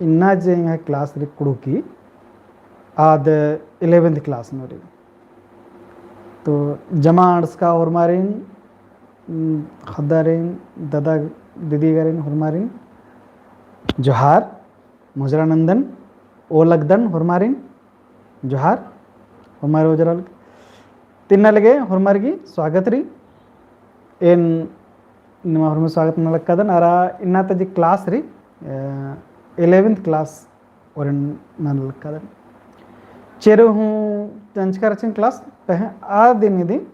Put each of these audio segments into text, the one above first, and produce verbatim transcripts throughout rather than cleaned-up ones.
इन्ना जे एंग्है class रई कुँड़ुख़ी, आद eleventh class नू रई। तो जमा अंड़सका होरमारिन, उम, ख़द्दारिन, दादा दीदीगरिन होरमारिन जोहार, मुजरा नंदन, ओलगदन होरमारिन, जोहार, होरमार ओजरा लगे। तिन्ना लगे होरमार गही स्वागत रई। एन निमा होरमर स्वागत नना लगदन, अरा इन्ना ता जे class रई, अ, eleventh class ओरिन नना लगदन। चेरो हूँ तंजका रहचन class, पहें आ दिन इदी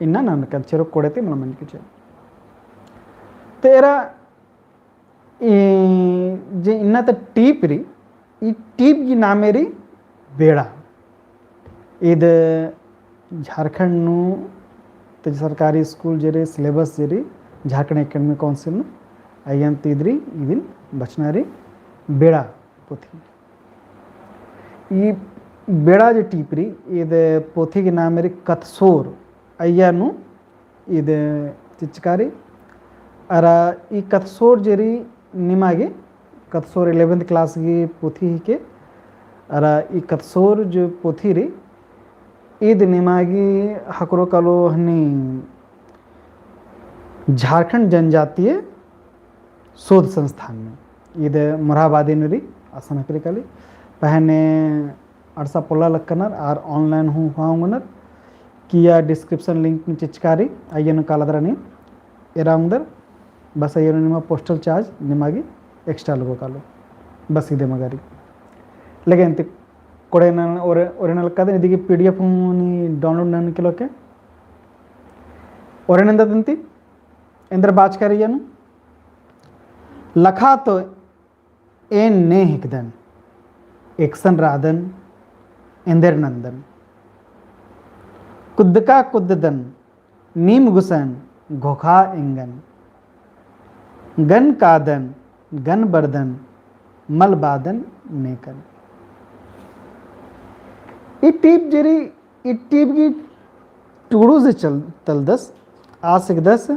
इन्ना नना लगदन, चेरो कोड़े ती मला मंजकी चेरो। ते एरा ई जे इन्ना ता टीप रई, ई टीप गही नामे रई बेड़ा। ईद झारखंड नू ते सरकारी स्कूल जे रई, syllabus जे रई, झारखंड academic council नू, अइय्यन ती ईद रई, इदिन बछना रई बेड़ा पोथी। ई बेड़ा जे टीप रई, ईद पोथी गही नामे रई कतसोर, अइय्या नू ईद चिचका रई। अरा ई कतसोर जे रई निमा गे, कतसोर eleventh class गही पोथी हिके। अरा ई कतसोर जो पोथी रई, ईद निमा गे ख़क्खरो कालो हनी झारखंड जनजातीय शोध संस्थान नू, ईद मोरहाबादी नू रई, असन ख़क्खरी काली। पहें ने अंड़सा पोल्ला लक्कनर आर online हूँ होआ ओंगनर, किइय्या description link नू चिचका रई, अइय्या नू कालदरा नीन एरा ओंगदर, बस अइय्या नू निमा postal charge निमा गे extra लगो कालो, बस इदे मगारी। लेकिन ती कोड़े नन ओरे, ओरे नना लगदन, इदी गही PDF हूँ नी download ननके लोके। ओरे नंददन ती, एन्देर बाचका रई अइय्या नू। लखा तो एन ने हिकदन, एकसन रअदन, एन्देर नंदन। कुद्दका कुद्ददन, नीम गुसन घोखा एंगन। गन कादन, गन बरदन, मल बादन नेकन। ई टीप जे रई, ई टीप गही टूड़ू जे चल-, तलदस, आस हिकदस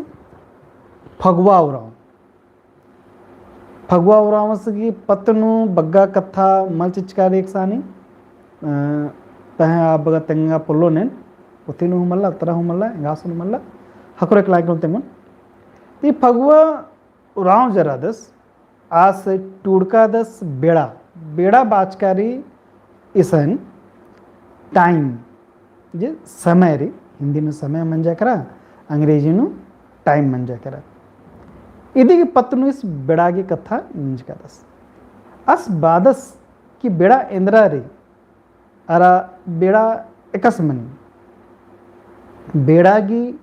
फगुआ उराँव। फगुआ उराँवस गही पत्त नू बग्गे कत्था मल चिचका रई एकसानी, अ, पहें आ बग्गे तेंगा पोल्लोन एन, पोथी नू हूँ मल्ला, तरा हूँ मल्ला, एंग्हैस नू मल्ला, ख़क्खरो एकला एकला तेंगोन। ती फगुआ उराँव जे रअदस, आस टूड़कादस बेड़ा, बेड़ा बाचका रई इसन time, जे समय रई, हिंदी नू समय मंजा केरा, अंग्रेजी नू time मंजा केरा। इदी गही पत्त नू इस बेड़ा गही कत्था नंजकादस। आस बादस कि बेड़ा एन्दरा रई, अरा बेड़ा एकासे मनी। बेड़ा गही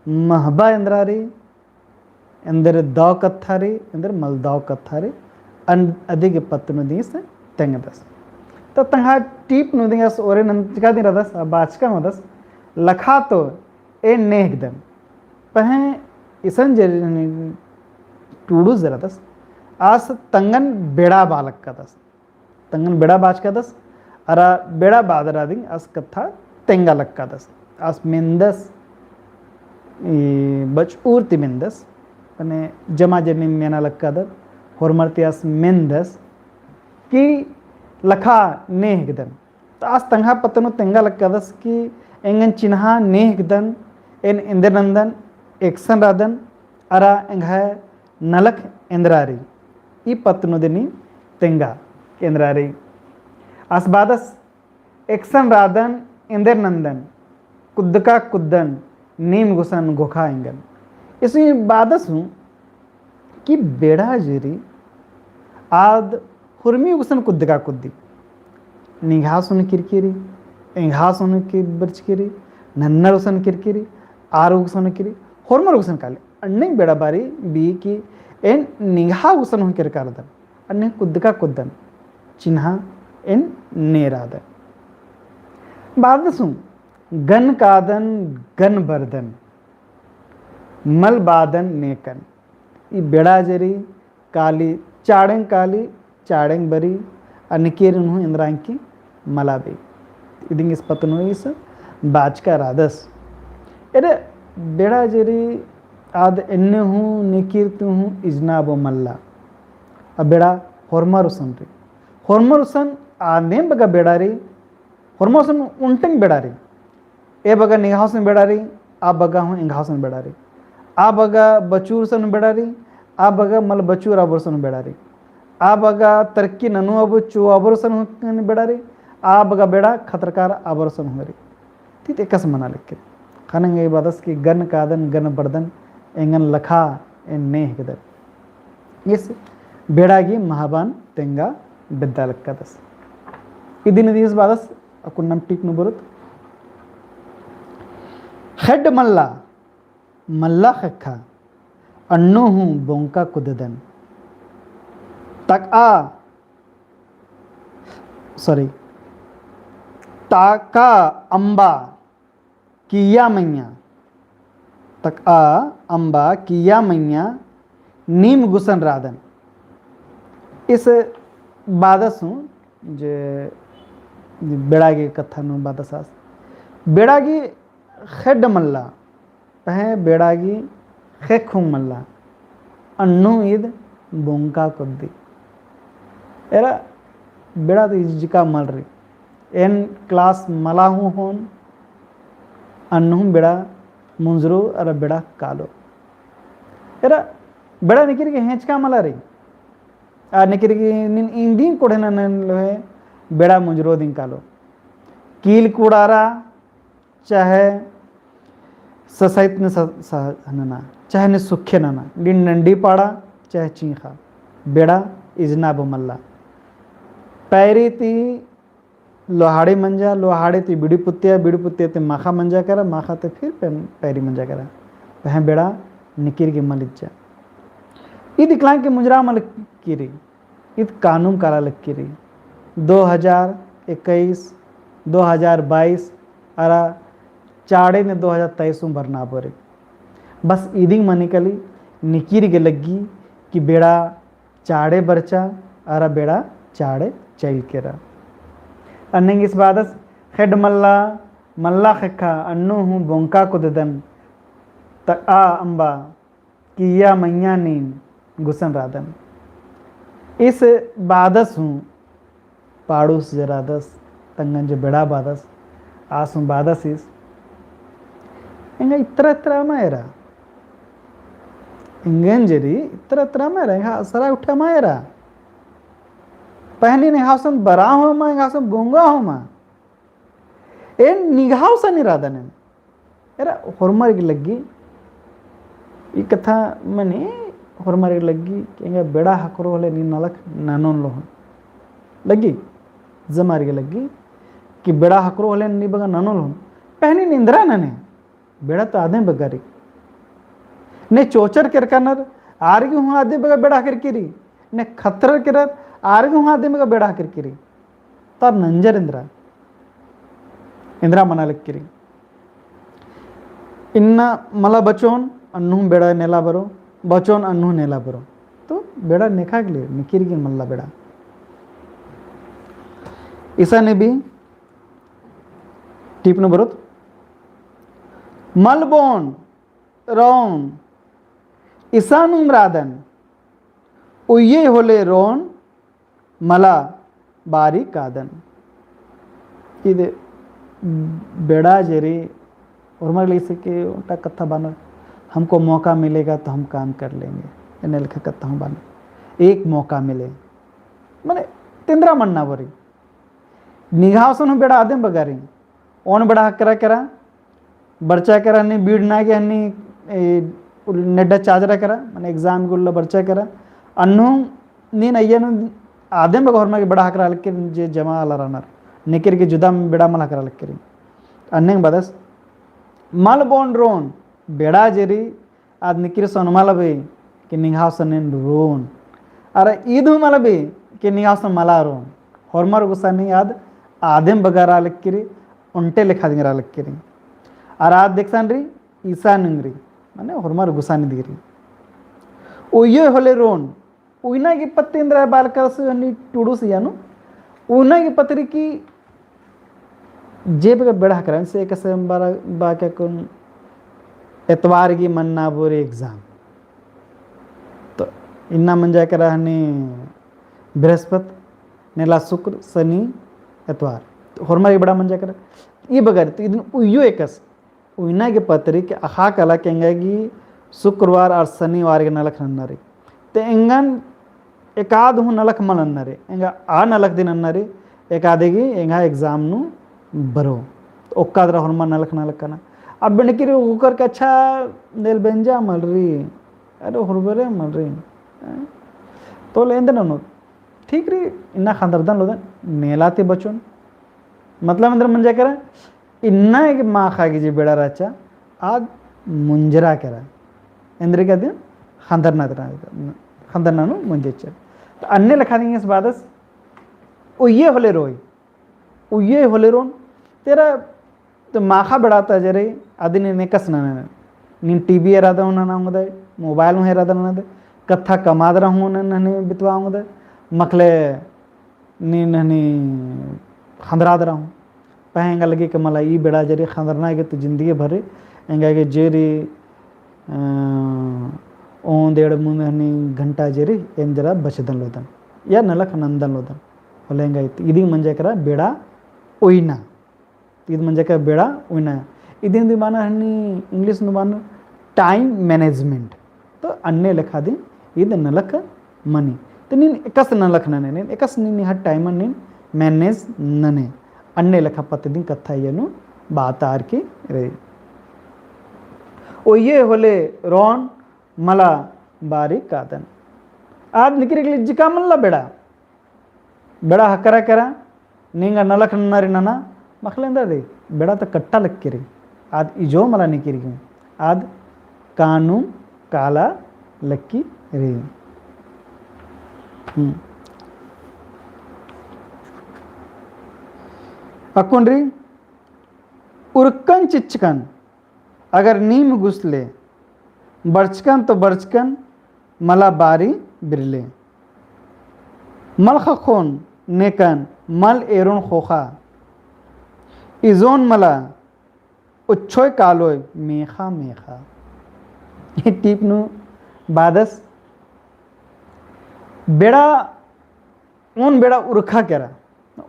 महबा एन्दरा रई, एन्देर दव कत्था रई, एन्देर मल दव कत्था रई, अन-, अदी गही पत्त नू दिंस तेंगदस। त तंग्है टीप नू दिंस ओरे नंजका दिम रअदस, आ बाचका होअदस, लखा तो एन ने हिकदन। पहें इसन जे टूड़ू जे रअदस, आस तंगन बेड़ा बआ लक्कादस। तंगन बेड़ा बाचकादस, अरा बेड़ा बादरा दिम आस कत्था तेंगा लक्कादस। आस मेन्दस, ई बचउर ती मेन्दस, मने जमा जे नीम मेना लक्कादर, होरमर ती आस मेन्दस, कि लखा ने हिकदन। त आस तंग्है पत्त नू तेंगा लक्कादस कि एंगन चिन्हा ने हिकदन, एन एन्देर नंदन, एकसन रअदन, अरा एंग्है नलख एन्दरा रई, ई पत्त नू दिम तेंगा एन्दरा रई। आस बादस एकसन रअदन एन्देर नंदन, कुद्दका कुद्दन, नीम गुसन घोखा एंगन। इसुई बादस हूँ कि बेड़ा जे रई, आद हुरमी गुसन कुद्दका कुद्दी। निंग्हैस हूँ किरकी रई, एंग्हैस हूँ कि बरचकी रई, नन्नर गुसन किरकी रई, आर गुसन किरी, होरमर गुसन काली। अन्ने बेड़ा बारी बी कि एन निंग्है गुसन हूँ केरका रअदन, अन्ने कुद्दका कुद्दन, चिन्हा एन ने रअदन। बादस हूँ गन कादन, गन बरदन, मल बादन नेकन। ई बेड़ा जे रई काली चाड़ेंग काली, चाड़ेंग बरी, अनकेरिन हूँ एन्दरा एंकी मला बई। इदिंग इस पत्त नू इस बाचका रअदस। एरे बेड़ा जे रई आद एन्ने हूँ नेकिर ती हूँ इजना बो मल्ला। आ बेड़ा होरमर गुसन रई। होरमर गुसन आदिम बग्गे बेड़ा रई, होरमर गुसन ओन्टेम बेड़ा रई। ए बग्गे निंग्है गुसन बेड़ा रई, आ बग्गे हूँ एंग्है गुसन बेड़ा रई। आ बग्गे बचुर गुसन बेड़ा रई, आ बग्गे मल बचुर अबोर गुसन बेड़ा रई। आ बग्गे तरक्की ननू अबोर चो अबोर गुसन बेड़ा रई, आ बग्गे बेड़ा खतरकार अबोर गुसन रई। ती एकासे मना लगी। ख़ने एंग्है बादस कि गन कादन, गन बरदन, एंगन लखा एन्ने हिकदन। इस बेड़ा गही महाबान तेंगा बेद्दा लक्कादस। इदिन इदिस बादस अक्कुन नाम टीप नू बरओत। ख़ेड्ड मल्ला, मल्ला ख़ेक्खा, अन्नु हूँ बोंका कुद्ददन। तकआ, sorry, तकआ अम्बा किया मइय्याँ, तकआ अम्बा किया मइय्याँ नीम गुसन रअदन। इस बादस हूँ जे बेड़ा गही कत्था नू बादस आस। बेड़ा गही ख़ेड्ड मल्ला, पहें बेड़ा गही ख़ेक्खा हूँ मल्ला, अन्नु ईद बोंका कुद्दी। एरा बेड़ा तो इजका मल रई। एन class मला हूँ होन, अन्नु हूँ बेड़ा मुंजरो अरा बेड़ा कालो। एरा बेड़ा निकिर गही हेंचका मला रई। आ निकिर गही नीन इन्दिम कोड़े ननोन लोहे बेड़ा मुंजरो दिम कालो। कील कुड़ारा चाहे ससाइत ने स-, स-, नना, चाहे ने सुखे नना, डि-, डंडी पाड़ा, चाहे चींख़ा, बेड़ा इजना बो मल्ला। पैरी ती लोहाड़ी मंजा, लोहाड़ी ती बीड़ी पुत्तिया, बीड़ी पुत्तिया ती माखा मंजा केरा, माखा ती फिर पै-, पैरी मंजा केरा। पहें बेड़ा निकिर गही मल इज्जा। ईद इकलांग की मुंजरा मल किरी। ईद कानुम काला लगी रई। दो हजार इक्कीस, दो हजार बाईस, अरा चाड़े ने दो हजार तेईस हूँ बरना बरई। बस इदिंग मनी काली निकिर गे लग्गी कि बेड़ा चाड़े बरचा, अरा बेड़ा चाड़े चइल केरा। अन्नेंग इस बादस ख़ेड्ड मल्ला, मल्ला ख़ेक्खा, अन्नु हूँ बोंका कुद्ददन, तकआ अम्बा किया मइय्याँ नीम गुसन रअदन। इस बादस हूँ पाड़ुस जे रअदस, तंगन जे बेड़ा बादस, आस हूँ बादस इस। एंगा इतरा इतरा मा एरा। एंगन जे रई इतरा इतरा मा एरा, एंगा असरा उठा मा एरा। पहें नीन एंग्है गुसन बरआ होमा, एंग्है गुसन बोंगा होमा। एन निंग्है गुसन रअदन एन। एरा होरमर गे लग्गी, ई कत्था मनी होरमर गे लग्गी कि एंगा बेड़ा ख़क्खरो होले नीन नलख ननोन लोहन। लग्गी, जम्मार गे लग्गी कि बेड़ा ख़क्खरो होले नीन बग्गे ननोन लोहन। पहें नीन एन्दरा नने, बेड़ा तो आदिम बग्गे रई। ने चोचर केरका नर, आर गे हूँ आदिम बग्गे बेड़ा ख़क्खरकी रई। ने खतरर केरर, आर गे हूँ आदिम बग्गे बेड़ा ख़क्खरकी रई। तार नंजर एन्दरा। एन्दरा मना लगी रई। इन्ना मला बचोन, अन्नु हूँ बेड़ा नेला बरओ, बचोन अन्नु हूँ नेला बरओ। तो बेड़ा नेखा गे ले, निकिर गे मल्ला बेड़ा। इसाने भी टीप नू बरओत। मल बोन रओन इसानुम रअदन, उइये होले रओन मला बारी कादन। ईद बेड़ा जे रई, होरमर गे लग्गी से कि ओन्टा कत्था बअनर, "हमको मौका मिलेगा तो हम काम कर लेंगे।" एन्ने लेखा कत्था हूँ बअनर, "एक मौका मिले।" मने, तेन्दरा मन्ना बरई। निंग्है गुसन हूँ बेड़ा आदिम बग्गे रई। ओन बेड़ा ख़क्खरा केरा, बरचा केरा हन्नी बीड़ ना गे हन्नी, ए, नेड्डा चाजरा केरा, मने exam गे उल्ला बरचा केरा। अन्नु नीन अइय्या नू आदिम बग्गे होरमर गे बेड़ा ख़क्खरा लगी रई जे जमा आलर रअनर। निकिर गे जुदा बेड़ा मल ख़क्खरा लगी रई। अन्नेंग बादस मल बोन रओन बेड़ा जे रई आद निकिर गुसन मला बई कि निंग्है गुसन एन रओन। अरा ईद हूँ मला बई कि निंग्है गुसन मला रओन। होरमर गुसानी आद आदिम बग्गे रआ लगी रई, ओन्टे लेखा दिम रआ लगी रई। अरा आद एकसन रई, इसानिम रई, मने होरमर गुसानी दिम रई। उइये होले रओन, उइना गे पत्त एन्दरा बालकस हन्नी टुड़ुस अइय्या नू, उइना गे पत्त रई कि जे बग्गे बेड़ा ख़क्खरन से एकासे बरआ बा का कुन एतवार गे मन्ना बरई exam। तो इन्ना मंजा केरा हन्नी बृहस्पत, नेला शुक्र, शनि, एतवार। तो होरमर गे बेड़ा मंजा केरा। ई बगर तो इदिन उइयो एकस, उइना गे पतरी के अख़ा कला के एंगा गे शुक्रवार और शनिवार गे नलख नन्ना रई। ते एंगन एकाद हूँ नलख मल नन्ना रई, एंगा आ नलख दिम नन्ना रई, एकादे गे एंगा exam नू बरो। तो ओक्का दरा होरमर नलख नलख कना। अब बिनकी रई ओकर के अच्छा नेल बेंजा मल रई, अरे होरबरे मल रई। हैं? तो ले एन्देर ननोर, ठीक रई, इन्ना ख़न्दरदन लोदन, नेला ती बचोन। मतलब एन्देर मंजा केरा, इन्ना गे माख़ा गे जे बेड़ा रहचा, आद मुंजरा केरा। एन्देर गे अदिन ख़न्दरना, ख़न्दरना नू मुंजेच्चा। तो अन्ने लेखा दिम इस बादस, उइये होले रोई, उइये होले रोन, तेरा तो माख़ा बेड़ा ता जे रई, अदिन नीन एकस नना, नीन TV एरादन हूँ नना ओंगदय, mobile हूँ एरादन नना ओंगदय, कत्था कमआ दरा हूँ नना, नना बितवा ओंगदय, मखले नीन हनी ख़न्दरा दरा हूँ। पहें एंगा लगी के मला ई बेड़ा जे रई ख़न्दरना गे तो जिंदगी भर एंगा गे जे रई, अ, ओन डेढ़ मुन्द हनी घंटा जे रई, एन जरा बचदन लोदन, या नलख नन्दन लोदन। होले एंगा इदिम मंजा केरा बेड़ा उइना। तो इद मंजा केरा बेड़ा उइना। इदिन दिम बअनर हनी English नू बअनर time management। तो अन्ने लेखा दिम इद नलख मनी। तो नीन एकस नलख नने, नीन एकस नीन निंग्है time नीन manage नने। अन्ने लेखा पत्त दिम कत्था इय्या नू बातार की रई। उइये होले रोन मला बारी कादन। आद निकिरी के लिज्जका मल्ला बेड़ा। बेड़ा ख़क्खरा केरा, निंगा नलख नन्ना रई नना, मखले एन्देर रई, बेड़ा तो कट्टा लक्की रई, आद इजो मला निकिरी, आद कानुम काला लक्की रई। हम्म। अक्कुन रई, उरकन चिच्चकन, अगर नीम गुसले, बरचकन तो बरचकन, मला बारी बिरले। मल ख़क्खोन नेकन, मल एरोन ख़ोख़ा। इजोन मला उच्छोय कालोय मेख़ा मेख़ा। ई टीप नू बादस बेड़ा ओन बेड़ा उरखा केरा,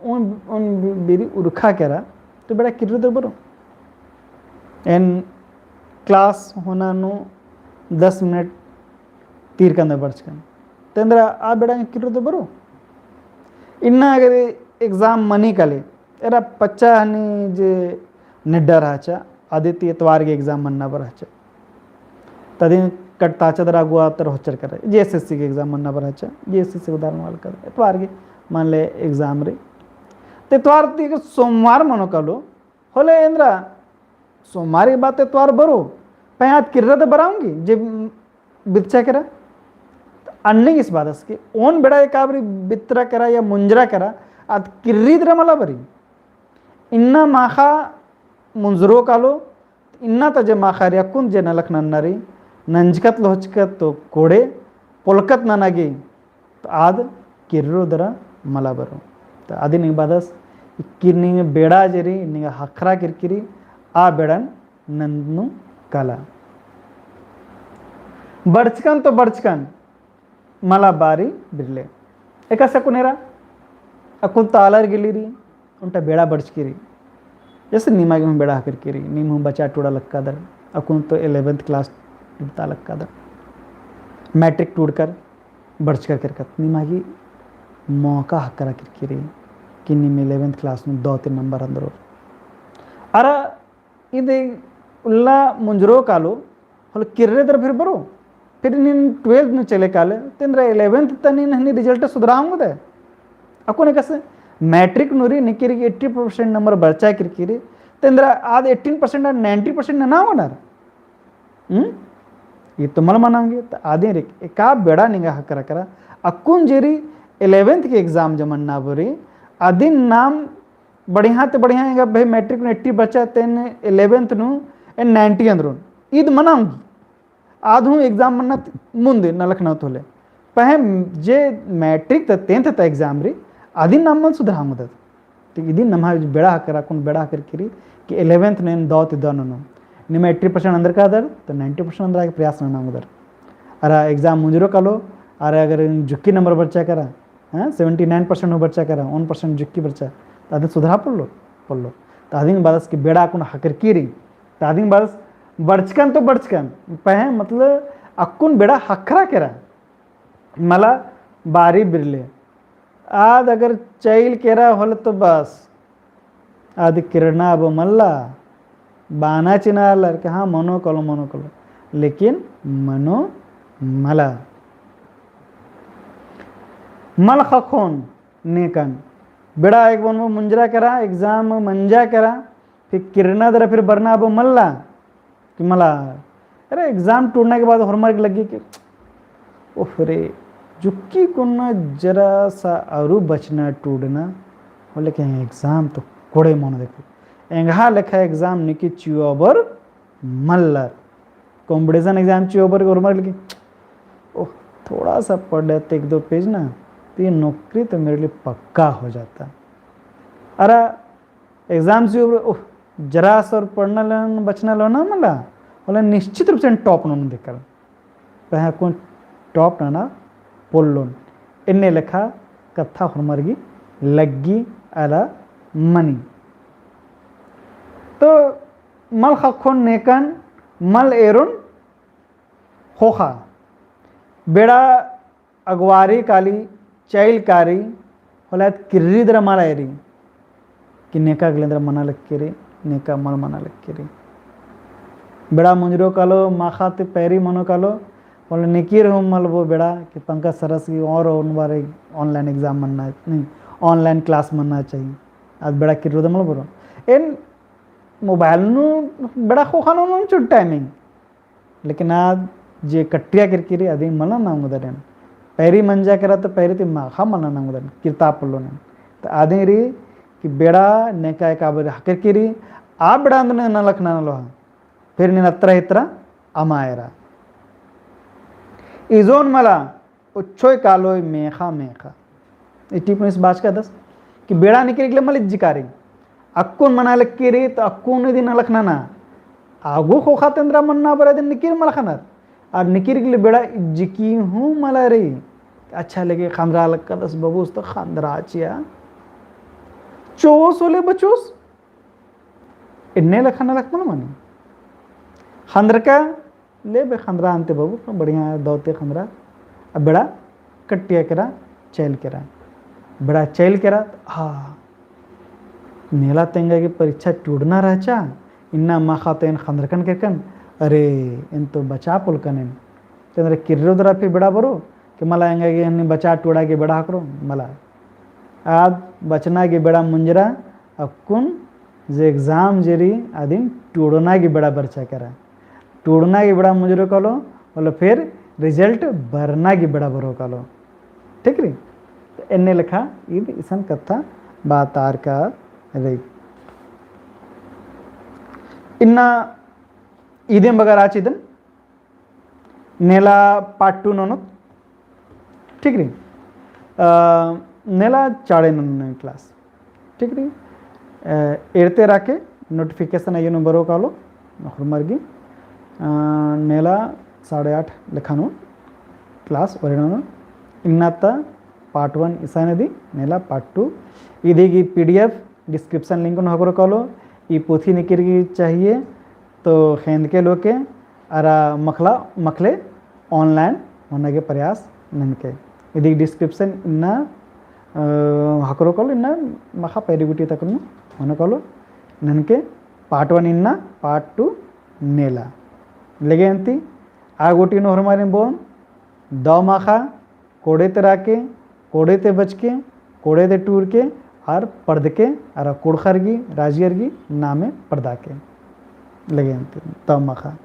ओन, ओन बेरी उरखा केरा, तो बेड़ा किर्रो दरा बरो। एन class होना नू दस मिनट तीर कंदा बरचकन। तेंदरा आ बेड़ा किर्रो दरा बरो। इन्ना अगर exam मनी काले, एरा पच्चा हनी जे निड्डा रहचा, आदित्य एतवार गे exam मन्ना बरहचा। तदिन कटताचा दरा गुआ तर होचर करे, JSSC के exam मन्ना बरहचा, JSSC उदाहरण वाल कर, एतवार के मान ले exam रे। ते एतवार ती के सोमवार मनो कालो, होले एन्दरा सोमवार के बाद एतवार बरो, पयात किर्रा दे बराऊंगी, जे बितचा केरा। अन्ने इस बादस के ओन बेड़ा एकाबरी बितरा केरा या मुंजरा केरा, आद किर्री दरा मला बरी। इन्ना माखा मुंजरो कालो, इन्ना ता जे माखा रई अक्कुन जे नलख नन्ना रई, नंजकत लोहचकत तो कोड़े, पोलकत नना गे, तो आद किर्रो दरा मला बरो। तो आदिन एंगा बादस, इक्किर निंगा बेड़ा जे रई, निंगा हखरा किरकिरी, आ बेड़न नन्नु काला। बड़चकन तो बड़चकन, मला बारी बिरले। एकासे अक्कुन एरा, अक्कुन तालर गिली रई, ओन्टा बेड़ा बड़चकी रई। जैसे निमा गे हूँ बेड़ा हखरकी रई, नीम हूँ बचा टूड़ा लक्कादर, अक्कुन तो eleventh class टूड़ता लक्कादर। Matric टूड़कर बड़चकर केरकत, निमा गे मौका हखरा किरकी रई, कि नीम eleventh class नू दौ ती number अंदरो। अरा इदे उल्ला मुंजरो कालो, होले किर्रे दरा फिर बरो। फिर नीन twelfth नू चले काले, तेंदरा eleventh ता नीन हनी result सुधरा ओंगदे। अक्कुन एकासे matric नू रई निकिरी eighty percent number बरचा किरकी रई, तेंदरा आद eighteen percent आद ninety percent नना ओंगनर। हम्म? ई तो मल मना ओंगी, तो आदिन रई, एका बेड़ा निंगा हखरा केरा, अक्कुन जे रई eleventh के exam जे मन्ना बरी, आदिन नाम बढ़िया ते बढ़िया एंगा भाई matric नू eighty बरचा तेन eleventh नू एन ninety अंदरोन। ईद मना ओंगी। आद हूँ exam मन्ना त-, मुंद नलख नना तो होले। पहें जे matric ता tenth ता exam रई, आदिन नाम मल सुधरा ओंगदत। तो इदिन नम्है बेड़ा हखरा, अक्कुन बेड़ा हखरकी रई कि eleventh नू एन दौ ती दौ ननोन। निमा eighty percent अंदर कादर, तो ninety percent अंदर आगे प्रयास नना ओंगदर। अरा exam मुंजरो कालो, अरा अगर जुक्की number बरचा केरा, हाँ, seventy nine percent हूँ बरचा केरा, one percent जुक्की बरचा। तो अदिन सुधरा पोल्लो, पोल्लो। तो अदिन बादस कि बेड़ा अक्कुन हकरकी रई। तो अदिन बादस बरचकन तो बरचकन, पहें मतलब अक्कुन बेड़ा हखरा केरा। मला बारी बिरले। आद अगर चइल केरा होले तो बस, आद किरना अब मल्ला, बाना चिना लरके, हाँ, मनो कलो, मनो कलो, लेकिन मनो मला। मल ख़क्खोन नेकन, बेड़ा एक बन मुंजरा केरा, exam मंजा केरा, फिर किरना दरा फिर बरना अब मल्ला, कि मला, अरे, exam टूड़ना के बाद होरमर गे लग्गी कि, ओह रे, जुक्की कुन्ना जरा सा अरु बचना टूड़ना, होले कि exam तो कोड़े मनो देखो। एंग्हा लेखा exam निकी चिओबर मल्लर। Competition exam चिओबर होरमर लग्गी, ओह, थोड़ा सा पढ़े तो एक दो page ना, तो ये नौकरी तो मेरे लिए पक्का हो जाता। अरा exam चिओबर, ओह, जरा सा अरु पढ़ना लेना, बचना लेना मला, होले निश्चित रूप से top ननोन देखल। पहें अक्कुन top नना पोल्लोन। एन्ने लेखा कत्था होरमर गे लग्गी अरा मनी। तो मल ख़क्खोन नेकन, मल एरोन ख़ोख़ा। बेड़ा अगवारी काली, चइल कारी, होले आद किर्री दरा मला एरी कि नेका गलेंद्रा मना लक्की रई, नेका मल मना लक्की रई। बेड़ा मुंजरो कालो, माख़ा ती पैरी मनो कालो, होले निकिर हूँ मलबो बेड़ा कि पंकज सरस गे और ओन बारे online exam मन्ना, नहीं, online class मन्ना चाहिए। आद बेड़ा किर्रो दे मलबो रओ। एन mobile नू बेड़ा ख़ोख़ा ननोन चुट timing। लेकिन आद जे कट्टिया केरकी रई, अदिन मल नना ओंगदर एन। पैरी मंजा केरा तो पैरी ती माख़ा मल नना ओंगदर एन, किर्ता पोल्लोन एन। तो अदिन रई कि बेड़ा नेका एका बारी हकरकी रई, आ बेड़ा नू नलख नना लोहा। फिर नीन अत्रा इत्रा अमा एरा। इजोन मला उच्छोय कालोय मेख़ा मेख़ा। ई टिप नू इस बाचकादस कि बेड़ा निकिर गले मल इज्जका रई। अक्कुन मना लक्की रई तो अक्कुन इदिन नलख नना। आगु ख़ोख़ा तेंदरा मन्ना बरा इदिन निकिर मल ख़नर। आर निकिर गले बेड़ा इज्जकी हूँ मला रई। अच्छा लगे ख़न्दरा लक्कादस बबुस तो ख़न्दरा चिआ। चोस होले बचोस। एन्ने लेखा नलख मल मनी। ख़न्दरका ले बे ख़न्दरा अन्ते बबु, बढ़िया दव ती ख़न्दरा। अब बेड़ा कट्टिया केरा, चइल केरा। बेड़ा चइल केरा, हाँ। नेला तेंगा गे परीक्षा टूड़ना रहचा, इन्ना माख़ा तो एन ख़न्दरकन केरकन, अरे, एन तो बचा पोलकन एन। तेंदरा किर्रो दरा फिर बेड़ा बरो, कि मला एंगा गे एन्ने बचा टूड़ा गे बेड़ा हकरो, मला। आद बचना गे बेड़ा मुंजरा, अक्कुन जे exam जे रई, अदिन टूड़ना गे बेड़ा बरचा केरा। टूड़ना गे बेड़ा मुंजरो कालो, होले फिर result बरना गे बेड़ा बरो कालो। ठीक रई? तो एन्ने लेखा ईद इसन कत्था बातारका रई। इन्ना ईदिम बगर आचिदन नेला part two ननोत, ठीक रई? अ, नेला चाड़े ननोन class, ठीक रई? अ, एरते राके notification आयो नू बरो कालो, होरमर गे। अ, नेला साढ़े आठ लेखा नू class ओरे ननोन। इन्ना ता part one इसन रई, नेला part two। इदी गही PDF description link नू हकरो कालो, ई पोथी निकिर गे चाहिए, तो ख़ेंदके लोके अरा मखला, मखले online होना गे प्रयास ननके। इदी description इन्ना, अ, हकरो कालो इन्ना माख़ा पैरी गुटी तक नू होना कालो ननके part one इन्ना part two नेला। लगे अन्ती आ गुटी नू होरमारिन बओन दव माख़ा कोड़े ते राके, कोड़े ते बचके, कोड़े ते टूरके, आर पढ़दके, आर कुँड़ुख़र गही, राजियर गही नामे पढ़दाके। लगे अन्ती, दव माख़ा।